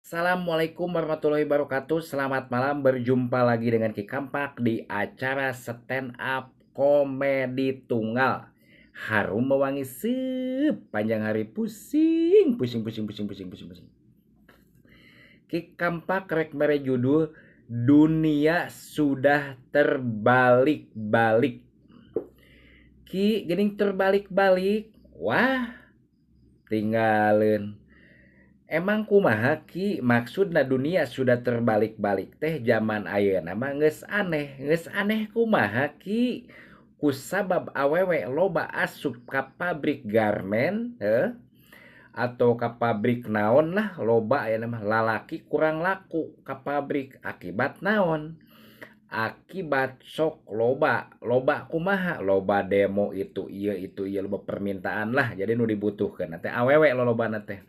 Assalamualaikum warahmatullahi wabarakatuh. Selamat malam, berjumpa lagi dengan Ki Kampak di acara stand up komedi tunggal. Harum mewangi sepanjang hari, pusing, pusing, pusing, pusing, pusing, pusing, pusing. Ki Kampak rek mere judul Dunia Sudah Terbalik-Balik. Ki geuning terbalik-balik, wah tinggalin. Emang kumaha Ki maksudna dunia sudah terbalik-balik teh? Zaman ayeuna mah geus aneh, geus aneh kumaha Ki? Kusabab awewe loba asup ka pabrik garmen heuh atau ka pabrik naon lah, loba ayeuna mah lalaki kurang laku ka pabrik. Akibat naon? Akibat sok loba, loba kumaha, loba demo itu ieu itu ieu, loba permintaan lah, jadi nu dibutuhkeun teh awewe lolobana teh.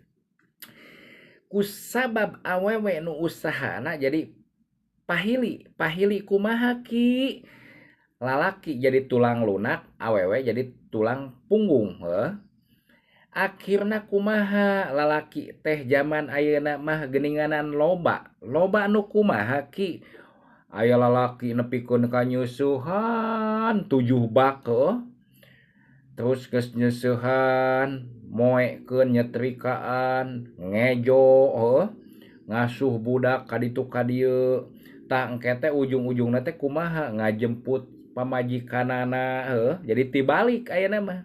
Kusabab awewe nu usahana jadi pahili. Pahili kumaha Ki? Lalaki jadi tulang lunak, awewe jadi tulang punggung heuh. Akhirna kumaha? Lalaki teh zaman ayeuna mah geuninganan loba, loba nu kumaha Ki? Aya lalaki nepikeun ka nyeusehan 7 bak heuh, terus geus nyeusehan moekeun, nyetrikaan, ngejo heuh, ngasuh budak ka ditu ka dieu. Tah, engke teh ujung-ujungna teh kumaha? Ngajemput pamajikanana heuh. Jadi tibalik ayeuna mah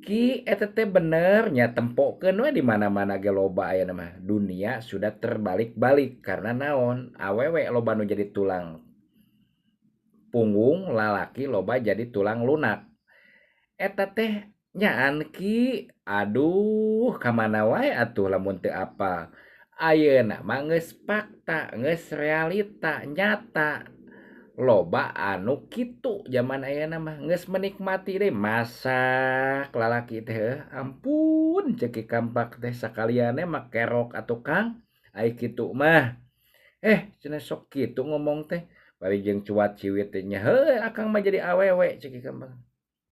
Ki. Eta teh bener nya, tempokeun we di mana-mana ge loba ayeuna mah. Dunia sudah terbalik-balik karena naon? Awewe loba nu jadi tulang punggung, lalaki loba jadi tulang lunak. Eta teh nyaan Ki? Aduh, ka mana wae atuh lamun teu apal. Ayeuna mah geus fakta, geus realita nyata, loba anu kitu zaman ayeuna mah. Geus menikmati deui masak lalaki teh heuh. Ampun, ceuk Ki Kampak teh, sakalian mah kerok atuh Kang ai kitu mah. Eh, cenah, sok kitu ngomong teh, bari jeung cuat ciwit teh nya. Heuh, akang mah jadi awewe, ceuk Ki Kampak.